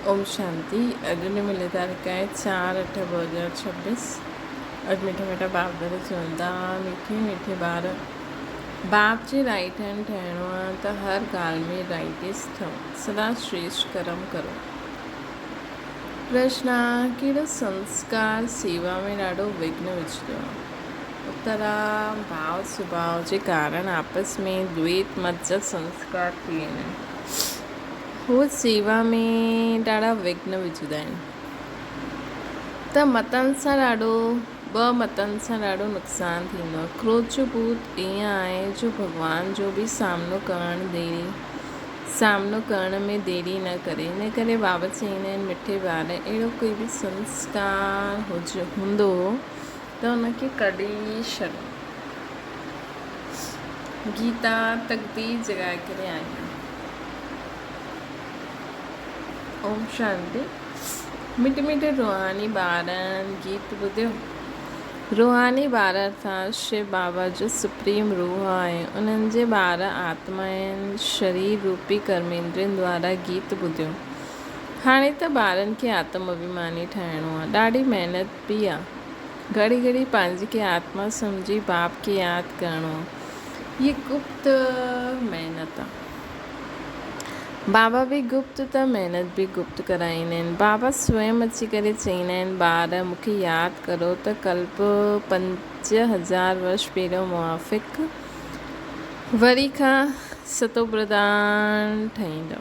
اوم شانتي اڄ ڏينهن ملي تاريخ آهي چار اٺ 2026 اڄ مٺا مٺا باپ دادا چون ٿا مٺي مٺي ٻار باپ جي رائيٽ هينڊ ٺهڻو آ ته هر ڳالهه ۾ رائيٽسٽ ٺهو سدا شريشٽ ڪرم ڪرو. پرشن آ ڪهڙو سنسڪار سيوا ۾ ڏاڍو وگهن وجهندو آ؟ اتر آ ڀاء سڀاء جي ڪارڻ آپس ۾ دويت مت جا سنسڪار ٿي ويندا آهن. هو سيوا ۾ ڏاڍا وگهن وجهندا آهن ته متن سان ڏاڍو ٻه متن سان ڏاڍو نقصان ٿيندو آهي. ڪروڌ جو ڀوت ائين آهي جو ڀڳوان جو به سامنو ڪرڻ ديري سامنو ڪرڻ ۾ ديري نه ڪري. ان ڪري بابا چئيندا آهن مٺي ٻار اهڙو ڪوئي به سنسڪار هج هوندو ته ان کي ڪڍي ڇڏو. گيتا تقدير جڳائي ڪري آئي آهيان. اوم شانتي. مٺي مٺي روحاني ٻارن گيت ٻڌيو. روحاني ٻار ارٿات شو بابا جو سپريم روح آهي انهن جي ٻار آتمائن شرير روپي ڪرميندرين دوارا گيت ٻڌيو. هاڻي ته ٻارن کي آتم اڀيماني ٺاهڻو آهي. ڏاڍي محنت به آهي. گهڙي گهڙي پنهنجي کي آتما سمجهي باپ کي ياد ڪرڻو آ. هيء گپت محنت آ. بابا به گپت ته محنت به گپت ڪرائيندا آهن. بابا سوئم اچي ڪري چئيندا آهن، ٻار مون کي ياد ڪرو ته ڪلپ 5000 ورش پهريون موافق وري کان ستوپرڌان ٺهيندو.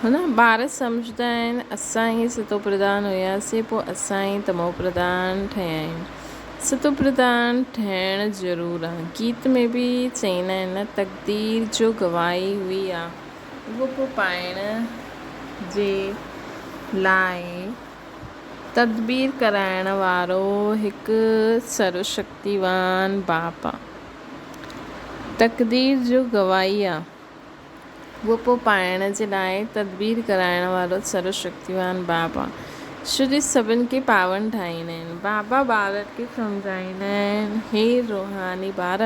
هن ٻار سمجهندا آهن اسان ئي ستو پرڌان هياسين پوء اسان ئي تمو پرڌان ٺهيا آهيون. ستو پرڌان ٺهڻ ضرور آ. گيت ۾ به چئيندا آهن نه تقدير جو گواهي هئي آ اهو پوء پائڻ جي لاء تدبير ڪرائڻ وارو هڪ سروشڪتيوان باپ آ. تقدير جو گواهي آ. وپو پائڻ جي لاء تدبير ڪرائڻ وارو سرو شڪتيوان بابا شري سڀن کي پاون ٺاهيندا آهن. بابا ٻارن کي سمجهائيندا آهن، هي روحاني ٻار!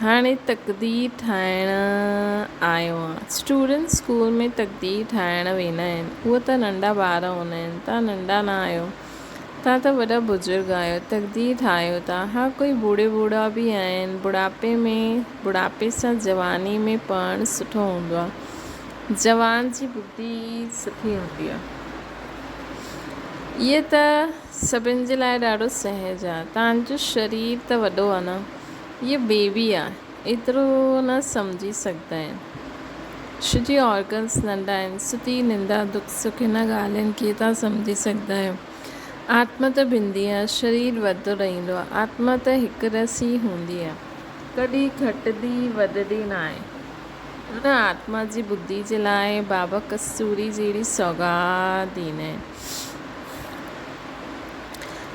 هاڻي تقدير ٺاهڻ آيو آن. اسٽوڊنٽ اسڪول ۾ تقدير ٺاهڻ ويندا آهن. اهي ته ننڍا ٻار هوندا آهن. توهان ننڍا نه آهيو. توهان ته وڏا بزرگ آهيو، تقدير ٺاهيو ٿا. ها ڪوئي بوڙهي بوڙها به آهن. بڙهاپي ۾ بڙهاپي سان جواني ۾ پڙهڻ سٺو هوندو آهي. جوان جي ٻڌي سٺي هوندي آهي. اهي ته سڀن جي لاء ڏاڍو سهج آهي. توهان جو شرير ته وڏو آهي نه. اهي بيبي آهي. ايترو نه سمجهي سگهندا آهن. ڇو جي آرگنس ننڍا آهن. ستي، نندا، دک سک هن ڳالهين کي توهان سمجهي سگهندا آهيو. آتما ته ڀندي آهي، شرير وڌندو رهندو آهي. آتما ته هڪ رس ئي هوندي آهي. ڪڏهن گهٽندي وڌندي ناهي. ان آتما جي ٻڌي جي لاء بابا ڪستوري جهڙي سوغات ڏيندا آهن.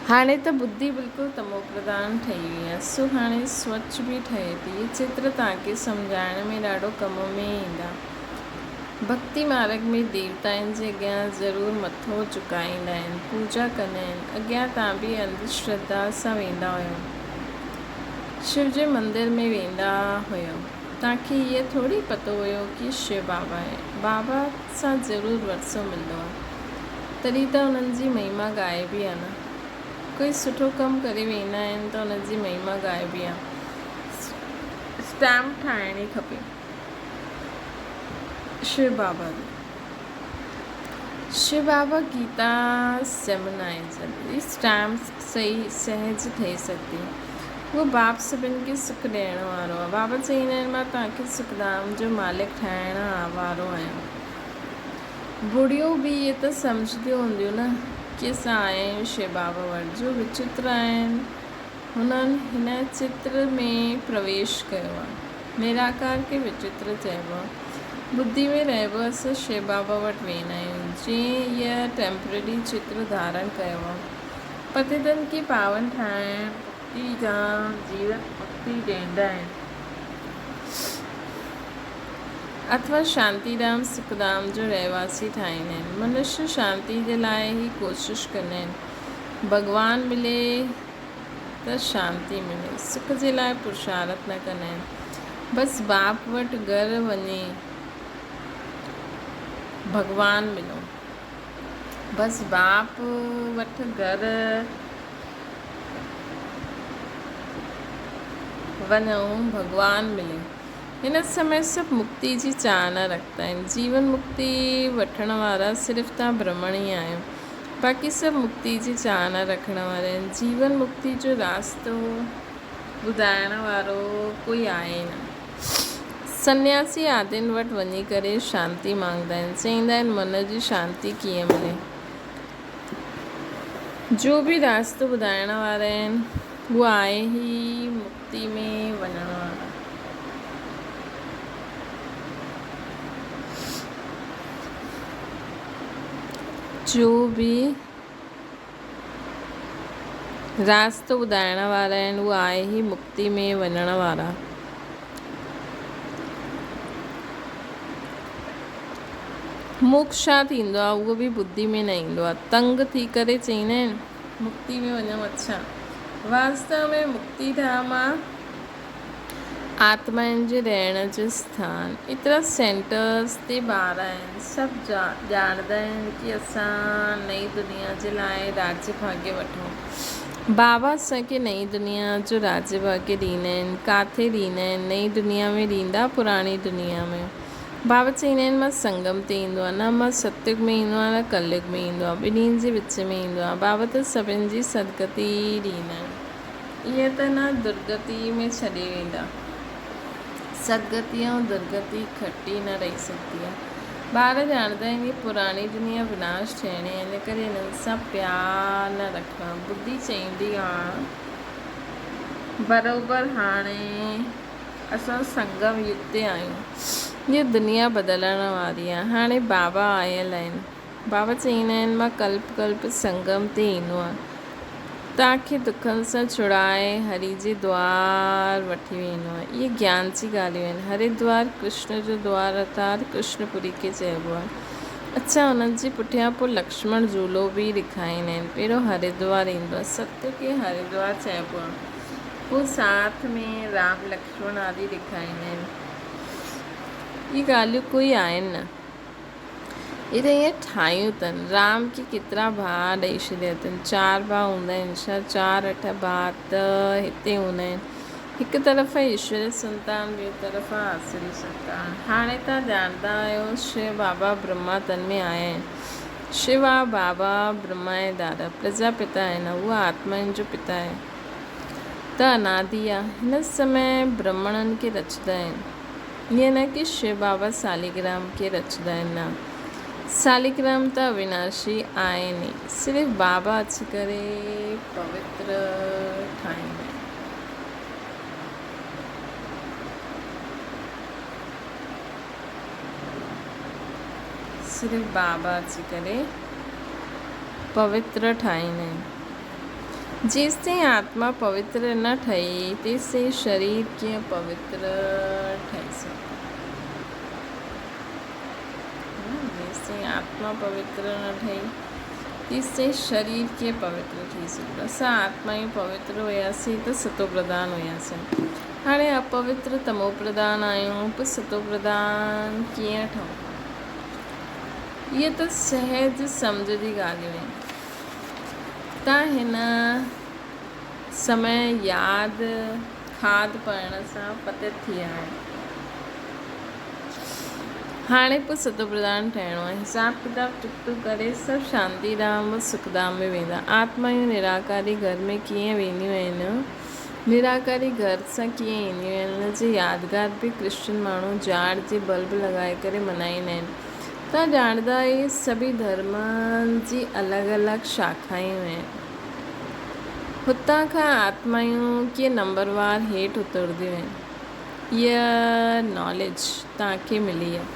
هاڻي ته ٻڌي بلڪل تموپرڌان ٺهي وئي آهي، سو هاڻي سوچ به ٺهي ٿي. اهي چتر توهان کي سمجهائڻ ۾ ڏاڍو ڪم ۾ ايندا. ڀڳتي مارڳ ۾ ديوتائن جي اڳيان ضرور مٿو جهڪائيندا آهن، پوڄا ڪندا آهن. اڳيان توهان به انڌ شرڌا سان ويندا هيو. شو جي مندر ۾ ويندا هيو. توهان کي هيء ٿوري پتو هيو ڪي شو بابا آهي. بابا سان ضرور ورثو ملندو آهي. تڏهن ته انهن جي مهما ڳائبي آهي نه. ڪوئي سٺو ڪم ڪري ويندا آهن ته ان جي مهما ڳائبي آهي. اسٽيمپ ٺاهڻي کپي شو بابا جي. شو بابا گيتا سيمنائيزر جي اسٽيمپ صحيح سهج ٺهي سگهندي. اهو باپ سڀن کي سک ڏيڻ وارو آهي. بابا چئيندا آهن مان توهان کي سک ڌام جو مالڪ ٺاهڻ وارو آهيان. بڙيون به اهي ته سمجهنديون هونديون نه ڪي اسان آيا آهيون شو بابا وٽ جو وچتر آهن هنن هن چتر ۾ پرويش ڪيو آهي. نراڪار کي وچتر چئبو آهي. ٻڌي ۾ رهبو اسان شو بابا وٽ ويندا آهيون جنهن هيء ٽيمپرري چتر ڌارڻ ڪيو آهي. پتيتن کي پاون ٺاهڻ مڪتي ڌام جيون مڪتي ڏيندا آهن. اٿوا شانتي ڌام سک ڌام جو رهواسي ٺاهيندا آهن. منشي شانتي جي لاء هي ڪوشش ڪندا آهن. ڀڳوان ملي ته شانتي ملي. سک جي لاء پرشارٿ نه ڪندا آهن. بس باپ وٽ گهر وڃي ڀڳوان ملون. بس باپ وٽ گهر وڃون ڀڳوان ملي. هن سمي سڀ مڪتي جي چاهنا رکندا آهن. جيون مڪتي وٺڻ وارا صرف توهان برهمڻ ئي آهيو. باقي سڀ مڪتي جي چاهنا رکڻ وارا آهن. جيون مڪتي جو راستو ٻڌائڻ وارو ڪوئي آهي نه. سنياسي آدين وٽ وڃي ڪري شانتي مانگدا آهن. چئيندا آهن من جي شانتي ڪيئن ملي؟ جو به راستو ٻڌائڻ وارا آهن اهو آهي ئي مڪتي ۾ وڃڻ وارا. جو به راستو ٻڌائڻ وارا آهن اهو آهي ئي مڪتي ۾ وڃڻ وارا. موڪش ڇا ٿيندو آهي اهو به ٻڌي ۾ نه ايندو آهي. تنگ ٿي ڪري چئيندا آهن مڪتي ۾ وڃون اڇا واستو ۾ مڪتي ڌام آ آتمائن جي رهڻ جو اسٿان. ايترا سينٽرز تي ٻار آهن سڀ ڄاڻندا آهن ڪي اسان نئين دنيا جي لاء راڄ ڀاڳي وٺون. بابا اسان کي نئين دنيا جو راڄ ڀاڳي ڏيندا آهن. ڪاٿي ڏيندا آهن؟ نئين دنيا ۾ ڏيندا پراڻي دنيا ۾؟ بابا چئيندا آهن مان سنگم تي ايندو آهيان نه مان ستيگ ۾ ايندو آهيان نه ڪليگ ۾ ايندو آهيان ٻنهين جي وچ ۾ ايندو آهيان. بابا ته سڀن جي سدگتي ڏيندا آهن. ائين ته نه درگتي ۾ ڇڏي ويندا. سدگتي ۽ درگتي کٽي نه رهي سگهندي آهي. ٻار ڄاڻندا آهن هي پراڻي دنيا وناش ٿيڻي آهي ان ڪري هنن سان پيار نه رکڻو. ٻڌي چئيندي آهي بروبر هاڻي اسان سنگم يگ تي آهيون. هيء دنيا بدلڻ واري آهي. هاڻي بابا آيل آهن. بابا چئيندا آهن مان ڪلپ ڪلپ سنگم تي ايندو آهيان. توهان کي دکن سان ڇڙائي هري جي دوار وٺي ويندو آهيان. اهي گيان جي ڳالهيون آهن. هري دوار ڪرشن جو دوار ارٿات ڪرشن پوري کي چئبو آهي. اڇا انهن جي پٺيان پوء لڪشمڻ جهولو به ڏيکاريندا آهن. پهريون هري دوار ايندو آهي. ستيه کي هري دوار چئبو آهي. پوء ساٿ ۾ رام لڪشمڻ آدي ڏيکاريندا آهن. اهي ڳالهيون ڪوئي آهن نه. اهي ته ائين ٺاهيون اٿن. رام کي ڪيترا ڀاء ڏئي ڇڏيا اٿن. چار ڀاء هوندا آهن ڇا؟ چار اٺ ڀاء ته هتي هوندا آهن. هڪ طرف ايشوري سنتان ٻئي طرف آسري سنتان. هاڻي توهان ڄاڻندا آهيو شو بابا برهما تن ۾ آيا آهن. شو آ بابا برهما ۽ دادا پرجا پتا آهن. اهو آتمائن جو پتا آهي ته انادي آ. هن سمي برهمڻن کي رچندا آهن. ائين نه ڪي شو بابا ساليگرام کي رچندا آهن نه. ساليگرام ته اويناشي آهن ئي. صرف بابا اچي ڪري پوتر ٺاهيندا آهن. صرف بابا اچي ڪري پوتر ٺاهيندا آهن. جيستائين آتما پوتر نه ٺهي، تيستائين شرير ڪيئن پوتر ٺهي سگهندو؟ جيستائين آتما پوتر نه ٺهي، تيستائين شرير ڪيئن پوتر ٿي سگهندو؟ اسان آتمائون پوتر هياسين ته ستو پرڌان هياسين. هاڻي اپوتر تمو پرڌان آهيون، پوء ستو پرڌان ڪيئن ٺهون؟ اهي ته سهج سمجهه جي ڳالهيون آهن. ته هن سمي ياد کاڌ پڙهڻ سان پتت ٿي آهي. هاڻي پوء ستو پرڌان ٺهڻو آهي. حساب ڪتاب چڪتو ڪري سڀ شانتي ڌام و سک ڌام ۾ ويندا. آتمائون نراڪاري گهر ۾ ڪيئن وينديون آهن؟ نراڪاري گهر سان ڪيئن اينديون آهن؟ ان جي يادگار به ڪرسچن ماڻهو جاڙ جي بلب لڳائي ڪري ملهائيندا آهن. توهان ڄاڻندا آهيو سڀئي ڌرمن جي الڳ الڳ شاخائون آهن. هتان کان آتمائون ڪيئن نمبروار هيٺ اترنديون آهن. اها ناليج توهان کي ملي آهي.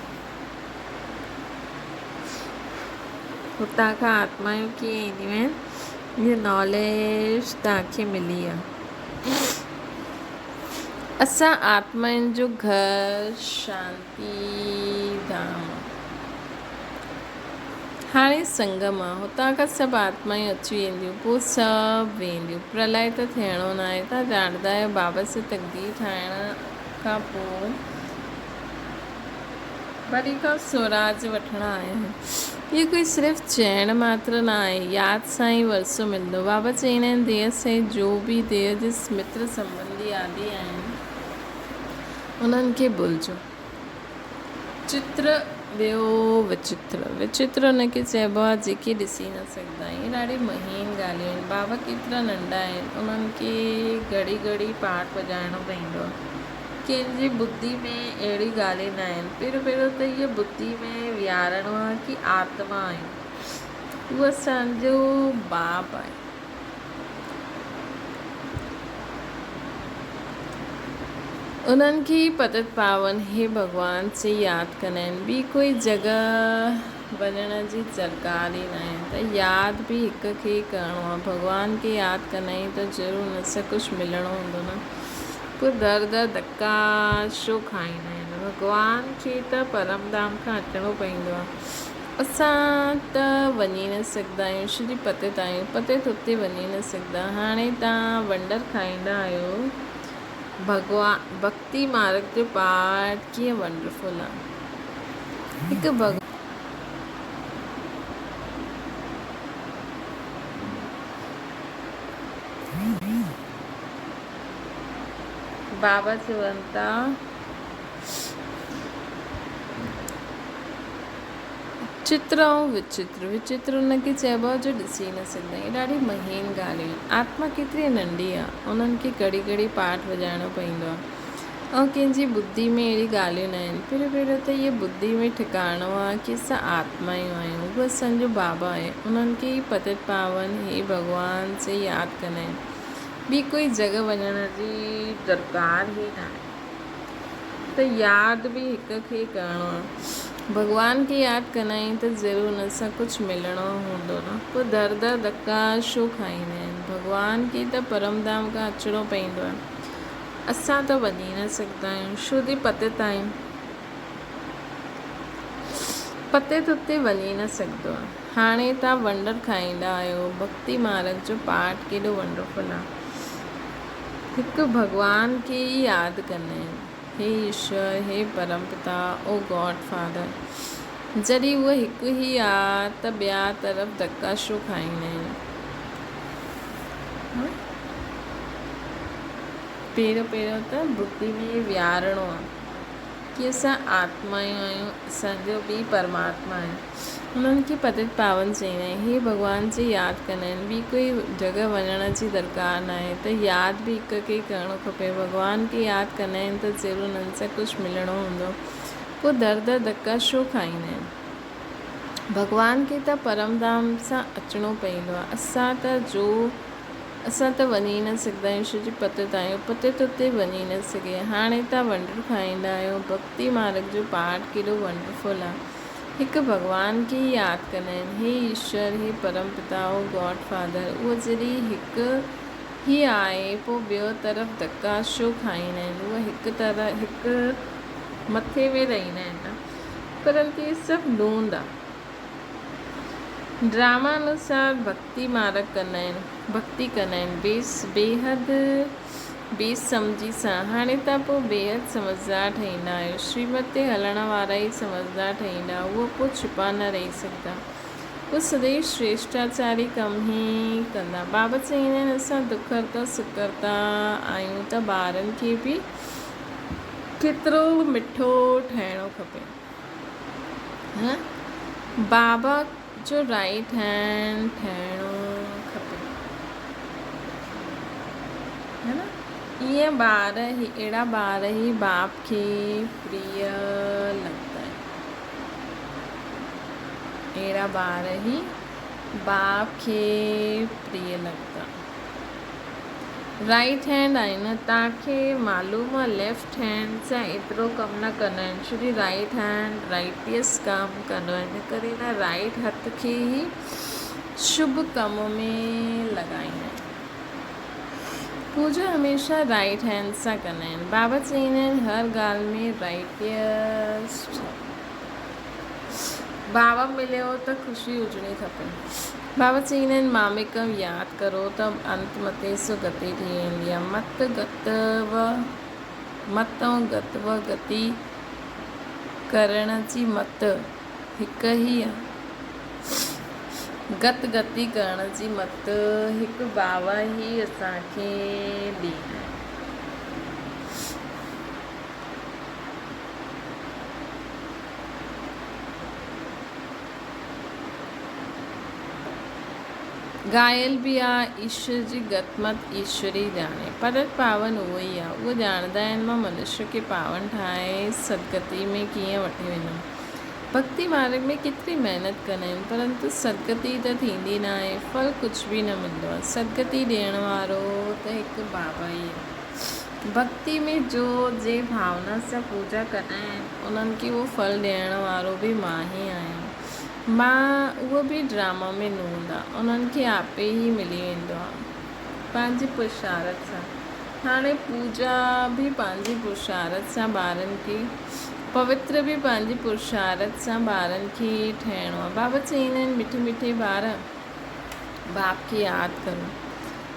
هتان کان آتمائون ڪيئن اينديون آهن اها ناليج توهان کي ملي آهي. اسان آتمائن جو گهر شانتي ڌام آ. هاڻي سنگم آ. هتان کان سڀ آتمائون اچي وينديون، پوء سڀ وينديون. پرلئه ته ٿيڻو ناهي. توهان ڄاڻندا آهيو بابا سي تقدير ٺاهڻ کان پوء وري کان سوراج وٺڻ آيا آهن. اهو ڪوئي صرف چئڻ ماتر نه آهي، ياد سان ئي ورثو ملندو. بابا چئيندا آهن، ديهه سهت جو به ديهه جي متر سنٻنڌي آدي آهن، انهن کي ڀلجو. چتر ٻيو وچتر. وچتر ان کي چئبو آهي جيڪي ڏسي نه سگهندا آهيون. اهي ڏاڍي مهين ڳالهيون آهن. بابا ڪيترا ننڍا آهن، انهن کي گهڙي گهڙي پاٺ وڄائڻو پئيندو آهي. ڪنهن جي ٻڌي ۾ اهڙي ڳالهيون نه آهن. پهريون پهريون ته هيء ٻڌي ۾ ويهارڻو آهي ڪي آتما آهيون. هو اسان جو باپ آهي. انهن کي ئي پتت پاون هي ڀڳوان چئي ياد ڪندا آهن. ٻي ڪوئي جڳهه وڃڻ جي درڪار ئي ناهي ته ياد به هڪ کي ئي ڪرڻو آهي. ڀڳوان کي ياد ڪندا آهيون ته ضرور ان سان ڪجهه ملڻو هوندو نه. پوء در در ڌڪا ڇو کائيندا آهن. ڀڳوان کي ته پرم ڌام کان اچڻو پوندو آهي. اسان ته وڃي نه سگهندا آهيون. شري پتت آهيون. پتت اتي وڃي نه سگهندا. هاڻي توهان ونڊر کائيندا آهيو. ڀڳوان ڀڳتي مارگ جو پاٺ ڪيئن ونڊرفل آ. هڪ ڀڳوان. بابا چون ٿا. چتر ۽ وچتر، وچتر ان کي چئبو آهي جو ڏسي نه سگهندا آهيون. ڏاڍي مهين ڳالهيون آهن. آتما ڪيتري ننڍي آهي، انهن کي گهڙي گهڙي پاٺ وڄائڻو پوندو آهي ۽ ڪنهن جي ٻڌي ۾ اهڙي ڳالهيون نه آهن. پهريون پهريون ته اهي ٻڌي ۾ ٺڪاڻو آهي ڪي اسان آتمايون آهيون، هو اسان جو بابا آهي، انهن کي ئي پتت پاون هي ڀڳوان چئي ياد ڪندا آهن. ٻي ڪوئي جڳهه وڃڻ جي درڪار ئي ناهي. ته ياد به هڪ کي ڪرڻو آ. ڀڳوان کي ياد ڪنائين ته ضرور ان سان ڪجهه ملڻو هوندو نه. پوء در در ڌڪا ڇو کائيندا آهن. ڀڳوان کي ته پرم ڌام کان اچڻو پئيندو آ. اسان ته وڃي نه سگهندا آهيون. شودي پتت آهيون. پتت اتي وڃي نه سگهندو آ. هاڻي تان ونڊر کائيندا آهيو. ڀڳتي مارگ جو پاٺ ڪيڏو ونڊرفل آ. هڪ ڀڳوان کي ئي ياد ڪندا آهن. هي ايشور، هي پرم پتا، او گاڊ فادر. جڏهن اهو هڪ ئي آ ته ٻيا طرف ڌڪا ڇو کائيندا آهن. پهريون پهريون ته ٻڌي ۾ ويهارڻو آ ڪي اسان آتمايون آهيون، اسان جو به پرماتما آهي. انهن کي پتت پاون چئيندا آهن. هي ڀڳوان جي ياد ڪندا آهن. ٻي ڪوئي جڳهه وڃڻ جي درڪار ناهي ته ياد به هڪ کي ئي ڪرڻو کپي. ڀڳوان کي ياد ڪندا آهن ته ضرور انهن سان ڪجهه ملڻو هوندو. پوء در در ڌڪا ڇو کائيندا آهن. ڀڳوان کي ته پرم ڌام سان اچڻو پئيندو آهي. اسان ته جو اسان ته وڃي نه سگهندا آهيون ڇو جو پتت آهيون. پتت اتي وڃي نه سگهي. هاڻي تان ونڊر کائيندا آهيو. ڀڳتي مارگ جو پاٺ ڪيڏو ونڊرفل آهي. هڪ ڀڳوان کي ئي ياد ڪندا آهن. هي ايشور، هي پرم پتا، او گاڊ فادر. اهو جڏهن هڪ ئي آهي پوء ٻيو طرف ڌڪا ڇو کائيندا آهن. اهو هڪ طرح هڪ مٿي ۾ رهندا آهن نه. پرنت اهي سڀ ڍونڍ آ. ڊراما انوسار ڀڳتي مارگ ڪندا آهن. ڀڳتي ڪندا آهن. بيس بيحد بي سمجهي سان. هاڻي تان پوء بيحد سمجهدار ٺهيندا آهيو. شريمت تي هلڻ وارا ئي سمجهدار ٺهيندا. اهو پوء ڇپا نه رهي سگهندا. پوء سدائين شريشٽاچاري ڪم ئي ڪندا. بابا چئيندا آهن اسان دکرتا سکرتا آهيون ته ٻارن کي به ڪيترو مٺو ٺهڻو کپي. ها بابا جو رائيٽ هينڊ ٺهڻو کپي ها نه ائين ٻار هي اهڙا ٻار هي باپ کي پريه لڳندا آهن اهڙا ٻار هي باپ کي پريه لڳندا رائيٽ هينڊ آهي نه توهان کي معلوم آ ليفٽ هينڊ سان ايترو ڪم نه ڪندا آهن ڇو جي رائيٽ هينڊ رائيٽيس ڪم ڪندو آهي ان ڪري نه رائيٽ هٿ کي ئي شڀ ڪم ۾ لڳائيندا آهن پوجا هميشه رائيٽ هينڊ سان ڪندا آهن بابا چئيندا آهن هر ڳالهه ۾ رائيٽيس بابا مليو ته خوشي هجڻي کپي. بابا چئيندا آهن ماميڪم ياد ڪرو ته انت متي سو گتي ٿي ويندي آهي. مت گت و مت ۽ گت و گتي ڪرڻ جي مت هڪ ئي آ. گت گتي ڪرڻ جي مت هڪ بابا ئي اسان کي ڏيندا آهن. گايل به آ، ايشور جي گت مت ايشور ئي ڄاڻي. پرت پاون اهو ئي آ. اهو ڄاڻندا آهن مان منشيء کي پاون ٺاهي سدگتي ۾ ڪيئن وٺي ويندم. ڀڳتي مارڳ ۾ ڪيتري محنت ڪندا آهن پرنتو سدگتي ته ٿيندي ناهي، ڦل ڪجهه به نه ملندو آ. سدگتي ڏيڻ وارو ته هڪ بابا ئي آ. ڀڳتي ۾ جو جنهن ڀاونا سان پوڄا ڪندا آهن انهن کي اهو ڦل ڏيڻ وارو به مان ئي آهيان. مان اهو به ڊراما ۾ نه هوندا انهن کي آپي ئي ملي ويندو آ پنهنجي پرشارت سان. هاڻي پوڄا به پنهنجي پرشارت سان ٻارن کي پوتر به پنهنجي پرشارت سان ٻارن کي ئي ٺهڻو آ. بابا چئيندا آهن مٺي مٺي ٻار باپ کي ياد ڪرو.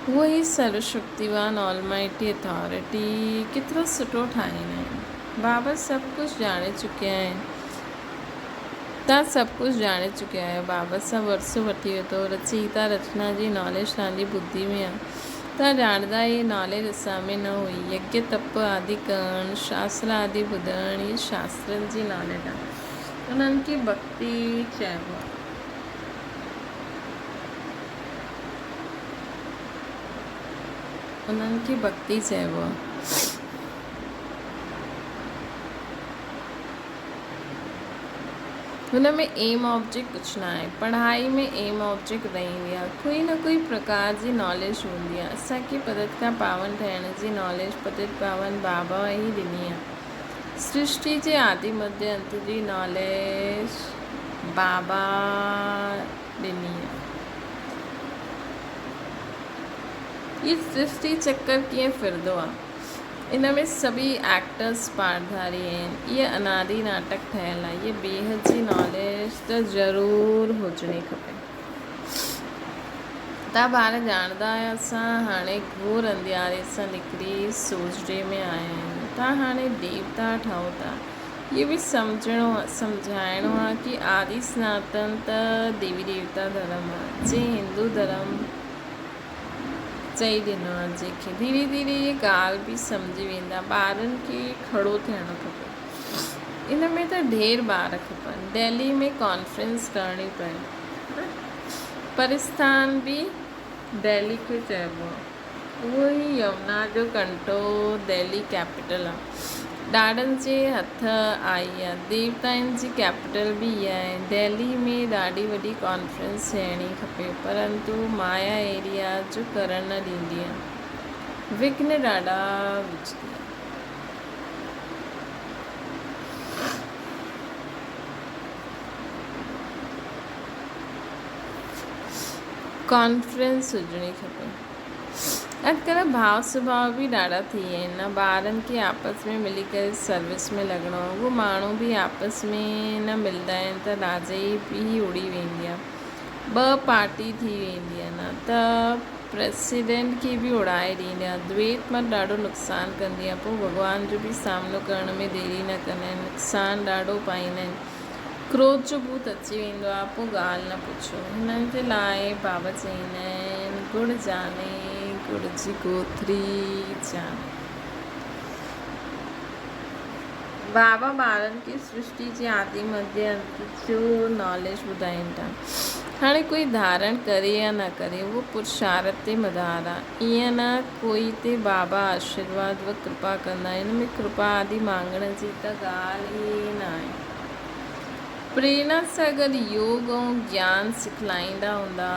اهو ئي سروشڪتيوان آلمائٽي اٿارٽي ڪيترو سٺو ٺاهيندا آهن. بابا سڀ ڪجهه ڄاڻي چڪيا آهن. توهان سڀ ڪجهه ڄاڻي چڪيا آهيو. بابا سان ورثو وٺي ويٺو. رچيتا رچنا جي ناليج توهان جي ٻڌي ۾ آهي. توهان ڄاڻندا آهيو هيء ناليج اسان ۾ نه هئي. يگيه تپ آدي ڪرڻ، شاستر آدي ٻڌڻ هي شاسترن جي ناليج آهي. انهن کي ڀڳتي چئبو آهي. انهن کي ڀڳتي چئبو آهي. هن ۾ ايم آبجيڪٽ ڪجهه نه آهي. پڙهائي ۾ ايم آبجيڪٽ رهندي آهي. ڪوئي نه ڪوئي پرڪار جي ناليج هوندي آهي. اسان کي پتت کان پاون ٺهڻ جي ناليج پتت پاون بابا ئي ڏني آهي. سرشٽي جي آدي مڌيه انت جي ناليج بابا ڏني آهي. هي سرشٽي چڪر ڪيئن ڦرندو آهي. ان ۾ سڀئي ايڪٽرس پارڌاري آهن. اهي انادي ناٽڪ ٺهيل آهي. اهي بيحد جي ناليج ته ضرور هجڻي کپي. تان ٻار ڄاڻندا آهيو اسان هاڻي گهور انڌياري سان نڪري سوجهري ۾ آيا آهيون. تان هاڻي ديوتا ٺهو ٿا. اهو به سمجهڻو سمجهائڻو آهي ڪي آدي سناتن ته ديوي ديوتا ڌرم آهي. جنهن هندو ڌرم چئي ڏنو آهي جنهن کي ڌيري ڌيري اهي ڳالهه به سمجهي ويندا. ٻارن کي کڙو ٿيڻو کپي. ان ۾ ته ڍير ٻار کپن. دهلي ۾ ڪانفرنس ڪرڻي پئي. پرستان به دهلي کي چئبو آهي. اهو ئي يمنا جو ڪنٺو دهلي ڪيپيٽل آهي. ڏاڏن جي هٿ آئي آهي. ديوتائن جي ڪيپيٽل به اها آهي. دهلي ۾ ڏاڍي وڏي ڪانفرنس ٿيڻي کپي. پرنتو مايا اهڙي آهي جو ڪرڻ نه ڏيندي آهي. وگهن ڏاڍا وجهندي آهي. ڪانفرنس هجڻي کپي. اڄڪلهه ڀاء سڀاء به ڏاڍا ٿي ويا آهن نه ٻارن کي آپس ۾ ملي ڪري سروس ۾ لڳڻو آهي اهو ماڻهو به آپس ۾ نه ملدا آهن ته راڄ ئي به اڙي ويندي آهي ٻه پارٽي ٿي ويندي آهي نه ته پريسيڊنٽ کي به اڙائي ڏيندي آهي دويت مت ڏاڍو نقصان ڪندي آهي پوء ڀڳوان جو به سامنو ڪرڻ ۾ ديري نه ڪندا آهن نقصان ڏاڍو پائيندا آهن ڪروڌ جو ڀوت اچي ويندو آ پوء ڳالهه نه پڇو. هنن جي لاء بابا چئيندا آهن ڳڙ جاني ڳڙ جي ڳوٿري جاني. بابا ٻارن کي سرشٽي جي آدي مڌيه انت جو ناليج ٻڌائين ٿا. هاڻي ڪوئي ڌارڻ ڪري يا نه ڪري اهو پرشارت تي مدار آ. ائين نه ڪوئي تي بابا آشيرواد و ڪرپا ڪندا. ان ۾ ڪرپا آدي مانگڻ جي ته ڳالهه ئي ناهي. پريرنا سان گڏ يوگ ۽ گيان سکلائيندا هوندا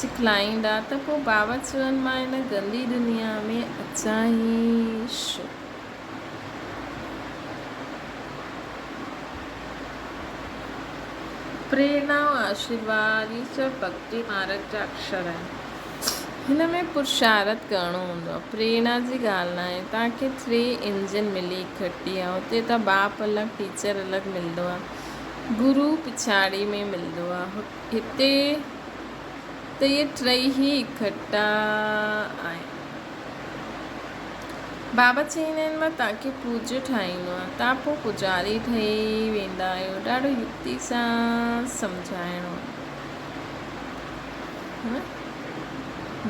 سکلائيندا ته پوء بابا چون مان هن گندي دنيا ۾ اچان ئي ڇو؟ پريرنا ۽ آشيرواد اهي سڀ ڀڳتي مارگ جا اڪشر آهن. هن ۾ پرشارٿ ڪرڻو هوندو آهي. پريرنا جي ڳالهه ناهي. توهان کي ٿري انجن ملي اڪٺي آهي. اتي ته باپ الڳ ٽيچر الڳ ملندو آهي. گرو پڇاڙي ۾ ملندو آهي. هتي ته اهي ٽئي ئي اڪٺا آهن. بابا چئيندا آهن مان توهان کي پوڄ ٺاهيندو آهيان، توهان پوء پوڄاري ٺهي ويندا آهيو. ڏاڍو يڪتي سان سمجهائڻو آهي.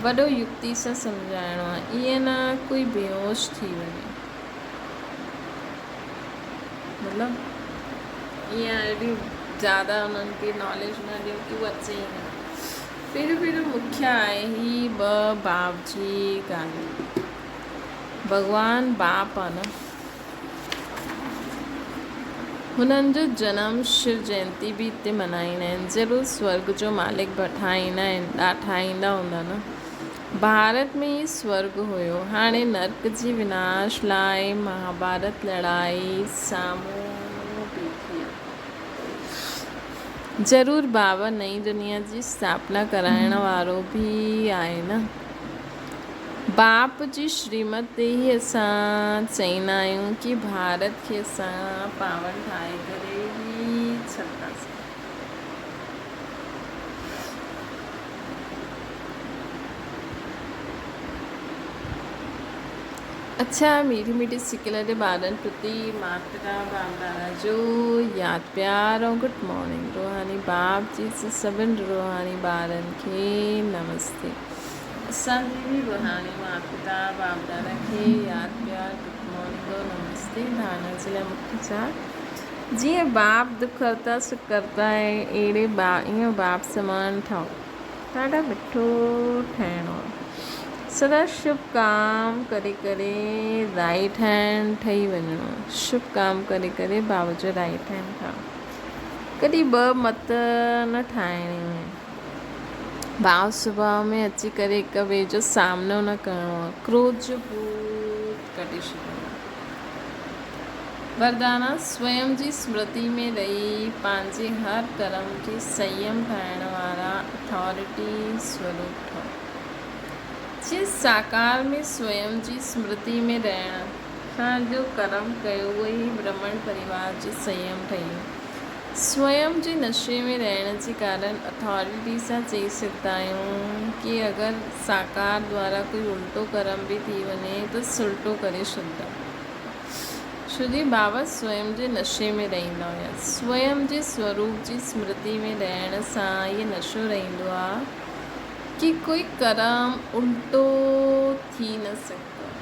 وڏو يڪتي سان سمجهائڻو آهي، ائين نه ڪوئي بيهوش ٿي وڃي. مطلب ائين ايڏي زياده انهن کي ناليج نه ڏيو ڪي هو اچي ئي نه. پهريون پهريون مکيه آهي هي ٻه باب جي ڳالهه. ڀڳوان باپ آ نه. هنن جو جنم شو جينتي به هتي ملهائيندا آهن. ضرور سورڳ جو مالڪ به ٺاهيندا آهن ٺاهيندا هوندا نه. ڀارت ۾ ئي سورڳ هيو. هاڻي نرڪ جي وناش لاء مهاڀارت لڙائي سامهون بيٺي آ. ضرور بابا نئين دنيا جي اسٿاپنا ڪرائڻ وارو به آهي نه. باپ جي شريمت تي ئي اسان چئيندا آهيون ڪي ڀارت کي اسان پاون ٺاهي ڪري ئي ڇڏنداسين. اڇا ميٺي ميٺي سڪل جي ٻارن پرتي ماترا باپ دادا جو ياد پيار ۽ گڊ مارننگ روحاني باپ جي سڀن روحاني ٻارن کي نمستي اسان جي به روحاني مات پتا باپ دادا کي ياد پيار گڊ مارننگ ۽ نمستي ڌارڻا جي لاء مکيه چار جيئن باپ دک ڪرتا سک ڪرتا آهي اهڙي با ائين باپ سمان ٺهو ڏاڍا مٺو ٺهڻو آ. سدا شڀ ڪام ڪري ڪري رائيٽ هينڊ ٺهي وڃڻو آ. شڀ ڪام ڪري ڪري بابا جو رائيٽ هينڊ ٺاهڻو. ڪڏهن ٻه مت نه ٺاهڻيون آهن. ڀاء سڀاء ۾ اچي ڪري هڪ ٻئي جو سامنو نه ڪرڻو آ. ڪروڌ جو ڀوت ڪڍي ڇڏڻو آ. وردانا سويم جي سمرتي ۾ رهي پنهنجي هر ڪرم کي سنيم ٺاهڻ وارا اٿارٽي سوروپ ٺهو. جيئن ساڪار ۾ سويم جي سمرتي ۾ رهڻ سان جو ڪرم ڪيو اهو ئي برهمڻ پريوار جو سنيم ٺهي ويو. سويم جي نشي ۾ رهڻ جي ڪارڻ اٿارٽي سان چئي سگهندا آهيون ڪي اگر ساڪار دوارا ڪوئي الٽو ڪرم به ٿي وڃي ته سلٽو ڪري ڇڏندا. شري بابا سويم جي نشي ۾ رهندا هيا. سويم جي سوروپ جي سمرتي ۾ رهڻ سان اهي نشو رهندو آ ڪي ڪوئي ڪرم الٽو ٿي نه سگهندو آ.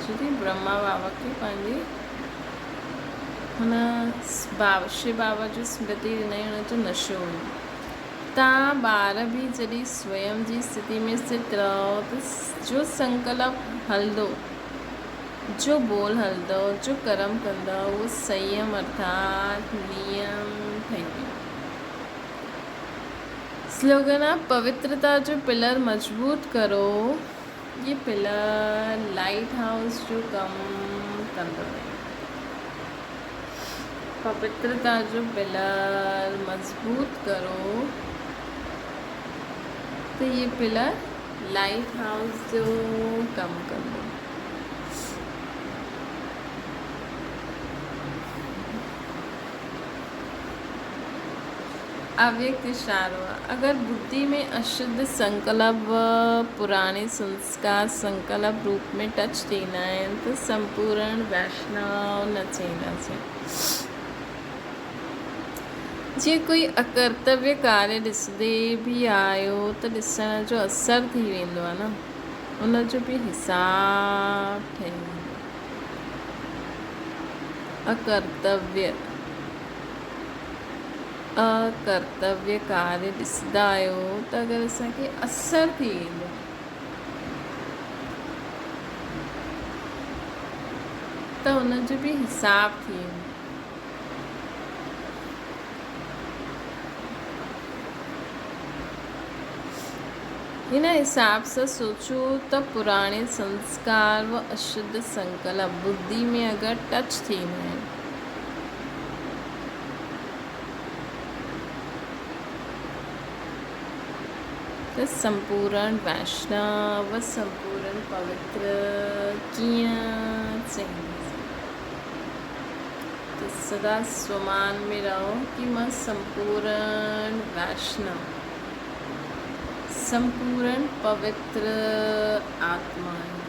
شري برهما بابا کي پنهنجي هن شو بابا جو سمرتي ڏنائين ان جو نشو هيو. تان ٻار به جڏهن سويم جي استٿي ۾ اسٿت رهو ته جو سنڪلپ هلندو، جو ٻول هلندو، جو ڪرم ڪندؤ اهو سنيم ارٿات نيم ٺهي ويندو. سلوگن آ پوترتا جو پلر مضبوط ڪرو، هي پلر لائيٽ هائوس جو ڪم ڪندو رهي. پوترتا جو پلر مضبوط ڪرو ته هي پلر لائيٽ هائوس جو ڪم ڪندو. اويڪت اشارو آ. اگر ٻڌي ۾ اشڌ سنڪلپ و پراڻي سنسڪار سنڪلپ روپ ۾ ٽچ ٿيندا آهن ته سمپورڻ ويشنو نه چئينداسين. جيئن ڪوئي اڪرتويه ڪاريه ڏسندي به آيو ته ڏسڻ جو اثر ٿي ويندو آ نه ان جو به حساب ٺهي ويندو آ. اڪرتويه. اڪرتويه ڪاريه ڏسندا آهيو ته اگر اسان کي اثر ٿي ويندو آهي ته ان جو به حساب ٿي ويندو. هن حساب سان سوچو ته پراڻي سنسڪار و اشڌ سنڪلپ ٻڌي ۾ اگر ٽچ ٿيندا آهن. ته سمپورڻ ويشنو و سمپورڻ پوتر ڪيئن چئينداسين؟ ته سدا سومان ۾ رهو ڪي مان سمپورڻ ويشنو، سمپورڻ پوتر آتما آهيان.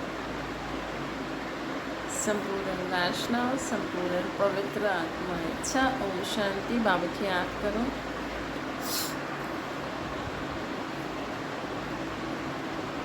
سمپورڻ ويشنو، سمپورڻ پوتر آتما آهي. اڇا اوم شانتي بابا کي ياد ڪرو.